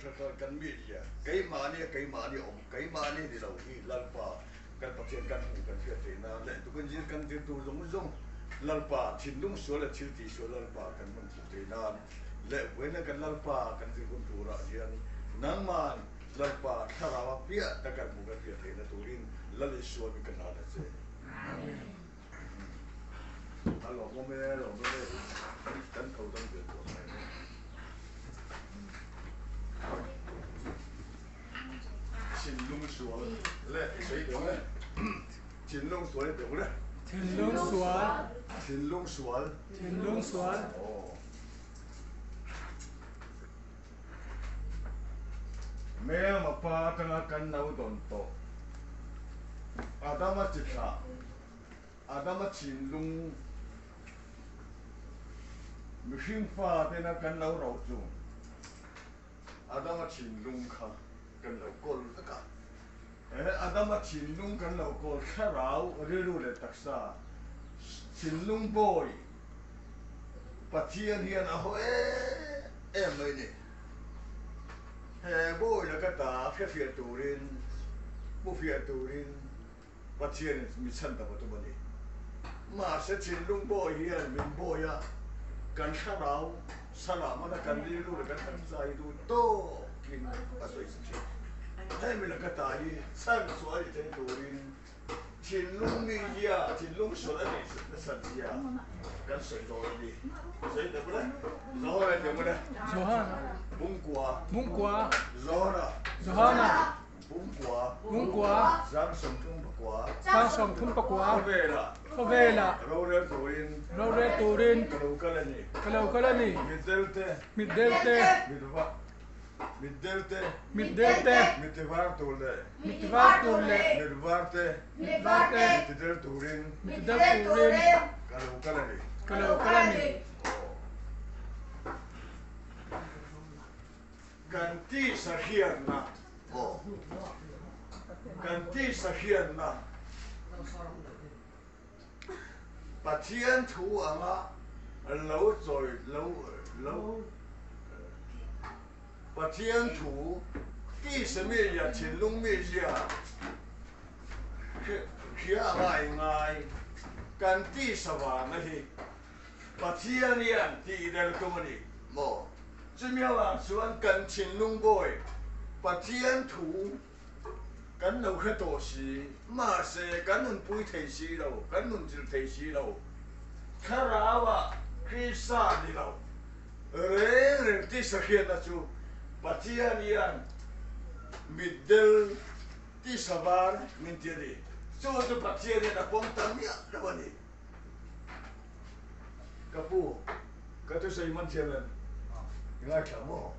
kan kan mizia, keimahni a keimahni awm, keimahni ni lo hi Lalpa kan Pathian kan hmuh kan hriat theih nan leh tukin zir kan zir tur zawng zawng Lalpa thinlung sual leh thil tih sual Lalpa kan hman hmuh theih nan leh vawiin kan Lalpa kan zir hun turah hian nangman Lalpa thlarau a piah ta kan hmuh kan hriat theihna turin Lal Isua min ka hlan a che. Amen. A lawmawm e, a lawmawm e, kan tho dang ve tawh mai. Thinlung sual le i sawi deuh e. Thinlung sual i deuh le. Thinlung sual. Thinlung sual. Thinlung sual. Hmelma pa atanga kan lo dawn tawh. Adama chi thlah. Adama thinlung mihring fa tena kan lo roh chu Adama thinlung kha kan lo kawl vek a. He Adama thinlung kan lo kawl thlarau rilru leh taksa thinlung bawi Pathian hian a haw em em mai ni. He bawi laka ta hrefiah turin, hmufiah turin Pathianin mi chhan tak a tum a ni. Mahse thinlung bawi hian min bawi a, kan thlarau salah mana kan rilru leh kan taksa hi duh tawkin a sawi sa thin. Hemi laka ta hi chhan chu a ni thei turin thinlung mi zia, thinlung sual a neih nasat zia kan sawi dawn a ni. Sawi ta bula, Johana ti bula. Johana. Bungkua. Bungkua. Johana. Johana. Pumkua. Pumkua. 35. 35. Khawvela. Khawvela. Rorel turin. Rorel turin. Ka lo kal a ni. Ka lo kal a ni. Mitdelte. Mitdelte. Mitva. Mitdelte. Mitdelte. Mitivar tur leh. Mitivar tur leh. Mitvarte. Mitvarte. Mitidel turin. Mitidel turin. Ka lo kal a ni. Ka lo kal a ni. Kan tisa hriatna aw Kan tisa hriatna Pathian thu anga lo chawi lo lo Pathian thu tisa mizia thinlung mizia hria anga i ngai kan tisa vanga hi Pathian hian tih der tum a ni maw? Chumi avang chuan kan thinlung bawi Pathian thu kan lo hre tawh si, mahse kan nunpui thei si lo, kan nunchilh thei si lo. Thlarauah Krista ni lo reng reng tisa hriatna chu Pathian hian mitdel tisa var min ti a ni. Chu chu Pathian hian a pawm ta miah lo a ni. Ka pu, ka thusawi man thiam em? I ngaithla maw?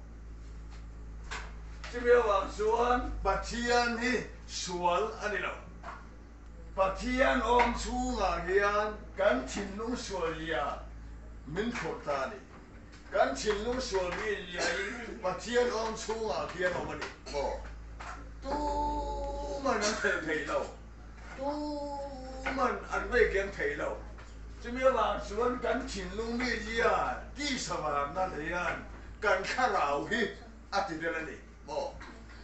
Chumi avang chuan Pathian hi sual a ni lo. Pathian awm chhungah hian kan thinlung sual zia min thlawh ta a ni. Kan thinlung sual mi zia hi Pathian awm chhungah khian awm a ni maw? Tuman an thelh thei lo. Tuman an vei keng thei lo. Chumi avang chuan kan thinlung mizia tisa varna hian kan thlarau hi a ti del a ni maw?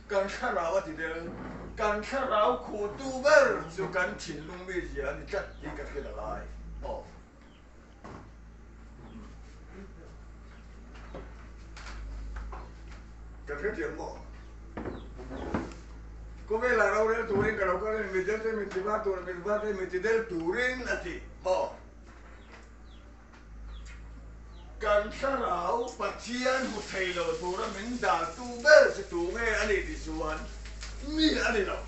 Kan thlarau a ti del. Kan thlarau khuhtu ber chu kan thinlung mizia a ni tlat tih ka hriat a lai maw? Ka hrethiam maw? Khawvela rorel turin ka lo kal a ni, mitdel te mit tivar tur, mit var te mit tidel turin a ti maw? Kan thlarau Pathian hmu thei lo tura min daltu ber chu tu nge a ni tih chuan mi a ni lo.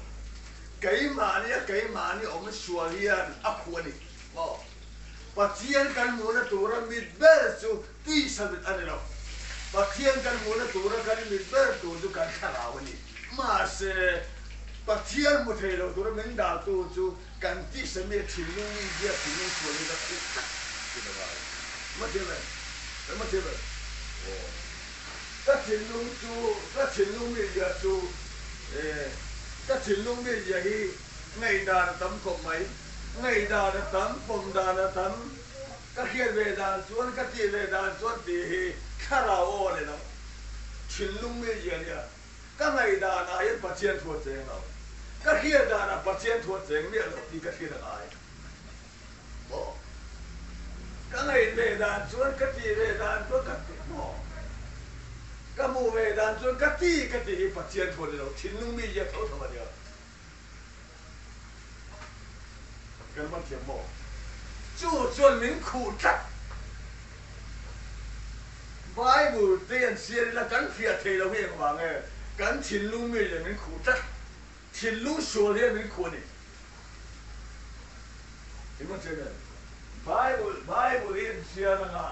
Keimahni a keimahni awm sual hian a khuh a ni maw? Pathian kan hmuhna tura mit ber chu tisa mit a ni lo. Pathian kan hmuhna tura kan mit ber tur chu kan thlarau a ni. Mahse, Pathian hmu thei lo tura min daltu chu kan tisa mi thinlung mi zia thinlung sual hi ka khuh tlat ti ta ngai. Ema thiam em? Ema thiam em? Aw. Ka thinlung chu, ka thinlung mi zia chu, eh, ka thinlung mi zia hi ngaihdan a tam khawp mai. Ngaihdan a tam, pawm dan a tam, ka hriat ve dan chuan, ka tih ve dan chuan tih hi thlarau aw a ni lo. Thinlung mi zia nia. Ka ngaihdan ah hian Pathian thu a cheng lo. Ka hriat dan ah Pathian thu a cheng miah lo tih ka hriat a ngai. Maw? Ka ngaih ve dan chuan ka tih ve dan chuan ka ti maw? Ka hmuh ve dan chuan ka ti ka tih hi Pathian thu a ni lo. Thinlung mi zia tho tho a nia. Kan man thiam maw? Chu chuan min khuh tlat. Bible te an siar ila kan fiah thei lo hi engvang nge? Kan thinlung mi leh min khuh tlat. Thinlung sual hian min khuh a ni. Engmaw chiang em? Bible Bible hi an siar anga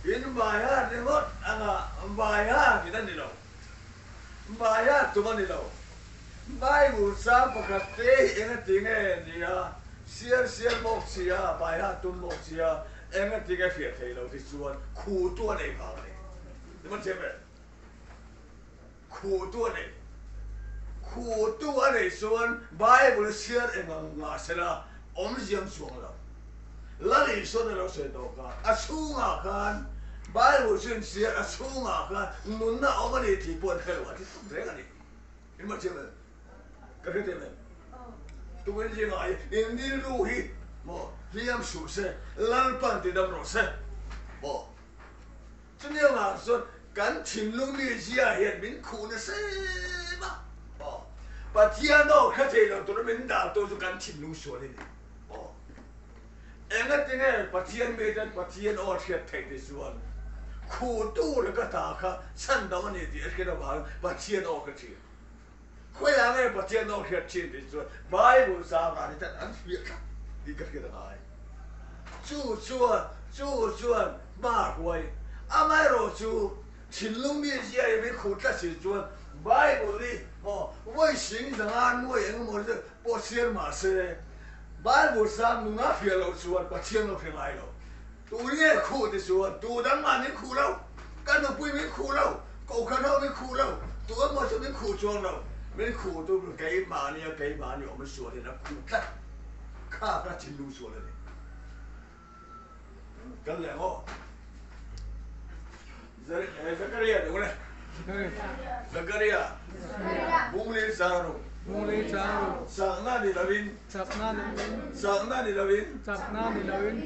in baiha ringawt anga baiha in a ni lo. Maya tum a ni lo. Bible chang pakhat te hi eng a ti nge ni a, siar siar bawk si a, Maya tum bawk si a, eng a ti nge hriat theih lo ti chuan khu tu a nei vang a ni. Ni man thiam em? Khu tu a nei. Khu tu a nei chuan Bible siar eng ang ngah sela awmziam chuang lo. Lal Isuan a lo sawi tawh kha, a chhungah khan Bible chu inchhiar, a chhungah khan nunna a awm a ni tih pawh an hre lo, a ti tawp reng a ni. In ma chiam em? Ka hre thiam em? Tukin zingah hi in rilru hi maw hliam suh se, Lalpan ti dam rawh se maw? Chumi avang chuan kan thinlung mi zia hian min khuh nasa em a, aw, Pathian aw hre thei lo tura min dal tu chu kan thinlung sual hi ni, aw. Engatinge Pathian mi ten Pathian aw hriat theih te chuan khuh tu leh ka ta kha chhan dang a ni tih a hriat avangin Pathian aw hre thin. Khawiah nge Pathian aw hriat thin tih chuan Bible zangah hi chuan an hriat thlap tih ka hriat a ngai. Chu chuan chu chuan hma huai. Amaherawhchu thinlung mi zia hi min khuh tlat si chuan Bible hi maw vawi sing zanga nuai eng emaw chu pawh chhiar mah se Bible sang nunga hria loh chuan Pathian lo hre ngai lo. Tu nge khuh ti chuan tu dang mah min khuh lo, ka nupui min khuh lo, kohhran ho min khuh lo, tu emaw chu min khuh chuang lo. Min khuh tu keimahnia keimahni awm sual hian a khuh tlat. Kha ka thinlung sual a ni. Kal leh ang aw. Zakaria deuh le. Zakaria. Bungli chang ru. Bungli chang ru. Chakna ni lovin. Chakna ni lovin. Chakna ni lovin. Chakna ni lovin.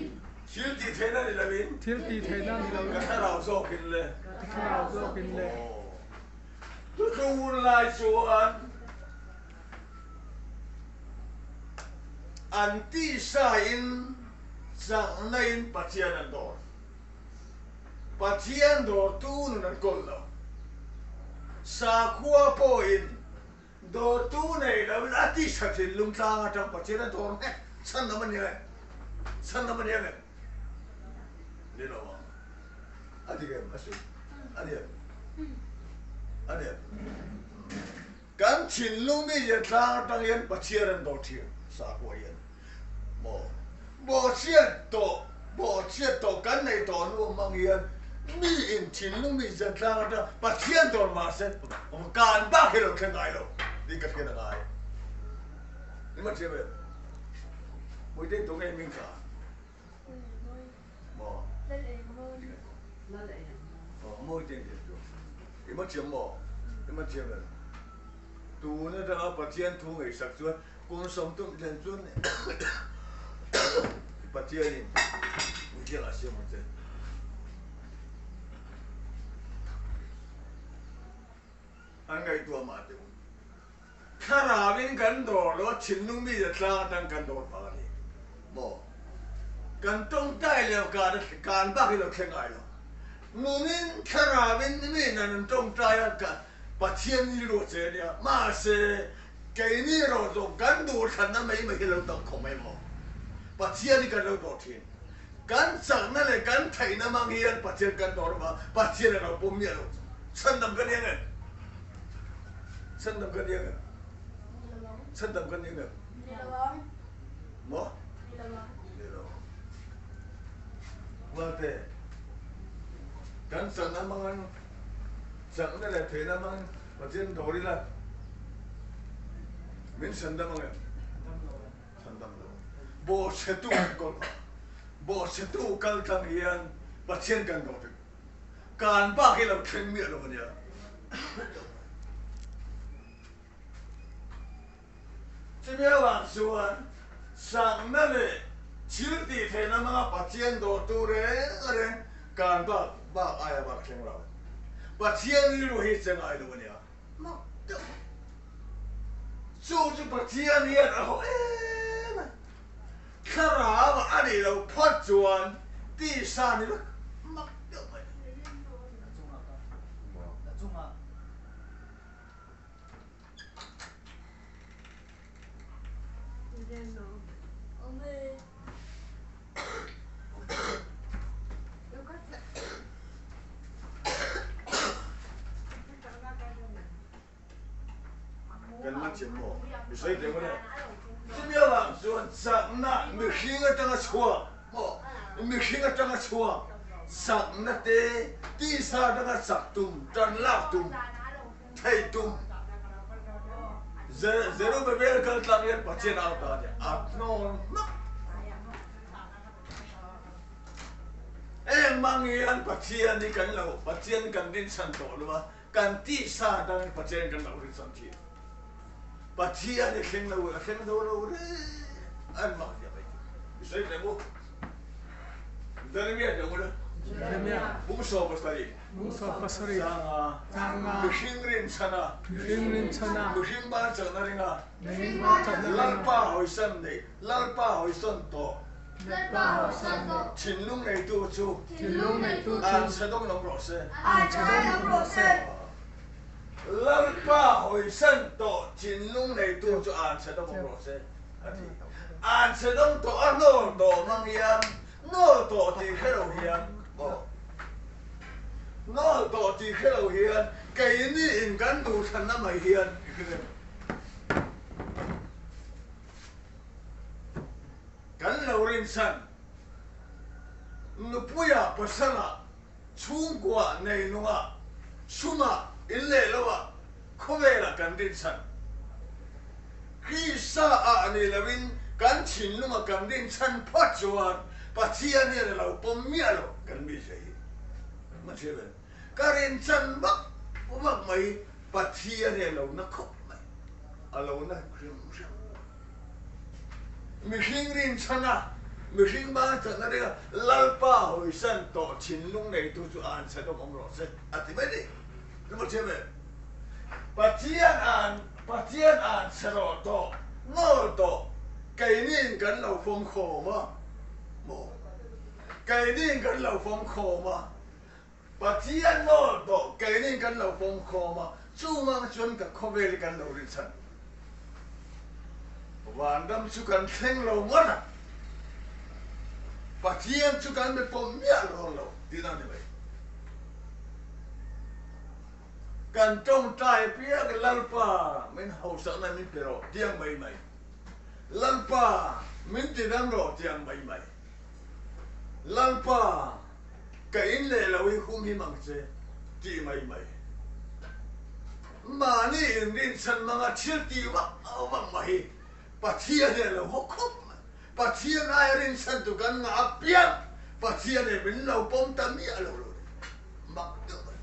Thil tih theihna ni lovin. Thil tih theihna ni lovin. Ka thlarau zawkin le. Ka thlarau zawkin le. Thutlung hun lai chuan. An tihsain chaknain Pathian an dawr. Pathian dawrtu nun an kawl lo. Sakhua pawhin dawrtu nei loin a tihsa thinlung tlang atang Pathian a dawr nghek. Chhandam a ni em? Chhandam a ni em? Ni lo ang. A dik em? A sawi. A ni em? A ni em? Kan thinlung mi hian tlang atang hian Pathian an dawr thin sakhua hian maw bawhchhiat tawh bawhchhiat tawh kan neih tawh hnu hmang hian mi in thinlung mi hian tlang atang Pathian dawr mahse kan bak hi lo thleng ngai lo tih ka hriat a ngai ni maw thiam em Puitling tu nge hming kha maw mawi te tih chu i ma thiam maw i ma thiam em tun atanga Pathian thu ngaihsak chuan kum 30 thlen chuan Pathianin puitling ah siam ang che. An ngaihtuah mah teh u. Thlarauin kan dawr lo a, thinlung mi le tlang atang kan dawr vang a ni maw? Kan tawngtai leh kan kan bak hi lo thleng ngai lo. Nunin thlarauin mi nan an tawngtai a, ka Pathian rilru a che a nia. Mahse, keini erawh zawng kan duhthlanna mai mai hi lo tam khawp mai maw? Pathian hi kan lo dawr thin. Kan chakna leh kan theihna hmang hian Pathian kan dawr avang Pathian a lo pawm miah lo. Chhandam kan iang em? Chhandam kan iang em? Chhandam kan iang em? Maw? Ni lo. Valte, kan chakna hmang chakna leh theihna hmang Pathian dawr ila min chhandam ang em? Chhandam lo. Bawhchhetu kan kawl phah. Bawhchhetu kal tlang hian Pathian kan dawr thin. Kan bak hi lo thleng miah lo a nia. Chumi avang chuan sakna leh thil tih theihna hmanga Pathian dawrtu reng reng kan bak bak aia bak thleng lo. Pathian rilru hi che ngai lo a nia. Mak deuh mai. Chu chu Pathian hian a haw em a. Thlarau a nih loh phawt chuan tisa ni vek mak deuh mai. Kan man chin maw? Mi sawi teh maw le? Chumi avang chuan chakna mihring atanga chhuak maw? Mihring atanga chhuak chakna te tisa atanga chak tum, tan lak tum, theih tum. Zerubbabel kal tlang hian Pathian au ta a nia, a hnawn hmak. Engmah nge an Pathian hi kan lo, Pathian kan rinchhan tawh lo a, kan tisa dangin Pathian kan lo rinchhan thin. Pathian hi thleng lo, a thleng zo lo reng an mak zia mai. I sawi hle mu. Jeremiah hle mu le. Jeremiah. Bung 17. Bung 17. Changa. Changa. Mihring rinchhana. Mihring rinchhana. Mihring ban chakna ringa. Mihring ban chakna ringa. Lalpa hawisan nei, Lalpa hawisawn tawh. Lalpa hawisawn tawh. Thinlung neitu chu. Thinlung neitu chu. An chhe dawng lo rawh se. An chhe dawng lo rawh se. Lalpa hawisan tawh thinlung neitu chu an chhe dawng rawh se a ti. An chhe dawng tawh a hnawl tawh mang hian hnawl tawh tih hre lo hian aw hnawl tawh tih hre lo hian keini in kan duhthlanna mai hian i hre em? Kan lo rinchhan nupuia pasala chhungkua nei nunga suma in leh loa khawvela kan rinchhan Krista ah ni loin kan thinlunga kan rinchhan phawt chuan Pathian hian a lo pawm miah lo kan mizia hi mahse ka rinchhan vak vak mai Pathian hi a lo na khawp mai, a lo na hrim hrim. Mihring rinchhan a, mihring ban chakna ringa Lalpa hawisan tawh thinlung neitu chu an chhan awm awm rawh se a ti mai ni. Emaw thiam em? Pathian an Pathian an chhe rawh tawh, nawl tawh, keiniin kan lo fawm khawm a maw? Keiniin kan lo fawm khawm a. Pathian nawl tawh keinin kan lo pawm khawm a, chuvang chuan ka khawvel hi kan lo rinchhan. Vanram chu kan thleng lo ngawt a, Pathian chu kan be pawm miah lo lo tihna a ni mai. Kan tawngtai apiang Lalpa min hausakna min pe rawh tiang mai mai. Lalpa min tidam rawh tiang mai mai. Lalpa ka in leh lo hi hum him ang che tih mai mai. Mahni inrinchhan hmanga thil tih vak vak mah hi Pathian hian lo haw khawp mai. Pathian aia rinchhan tu kan ngah apiang Pathian hian min lo pawm ta miah lo lo ni. Mak deuh mai.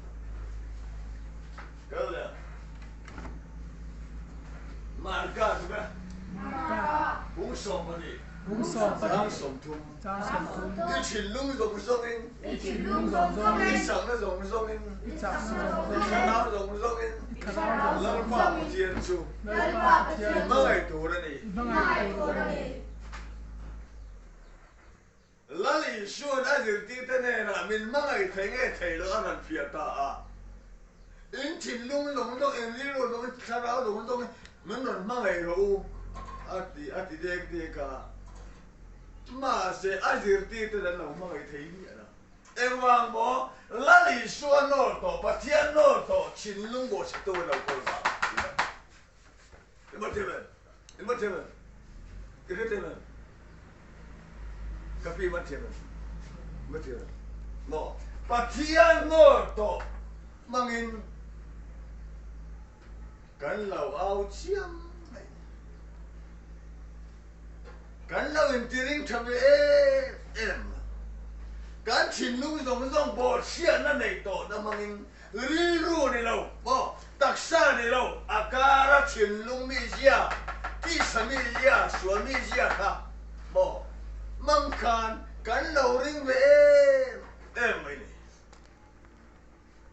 Kal leh. Marka chu ka. Marka. Bung 12. Bung 12. Chang 30. Chang 30. I thinlung zawng zawngin. I thinlung zawng zawngin. I chakna zawng zawngin. I chakna zawng zawngin. I thlarau zawng zawngin. I thlarau zawng zawngin. Lalpa Pathian chu. Lalpa Pathian chu. I hmangaih tur a ni. I hmangaih tur a ni. Lal Isua'n a zirtirte hnenah min hmangaih thei nge thei lo a rawn fiah ta a. In thinlung lawng lawng, in rilru lawng, in thlarau lawng lawng min rawn hmangaih rawh u a ti a ti dek dek a. Mahse a zirtirte an lo hmangaih thei miah lo. Engvang maw? Lal Isua nawl tawh, Pathian nawl tawh, thinlung bawhchhetu an lo kawl vang a ti a. I ma thiam em? I ma thiam em? I hre thiam em? Ka pi ma thiam em? Ma thiam em? Maw? Pathian nawl tawh hmangin kan lo au chiam mai. Kan lo intiring tha ve em em. Kan thinlung zawng zawng bawhchhiatna nei tawhna hmangin rilru ni lo maw, taksa ni lo, a kara thinlung mizia, tisa mizia, sual mizia kha maw, hmang khan kan lo ring ve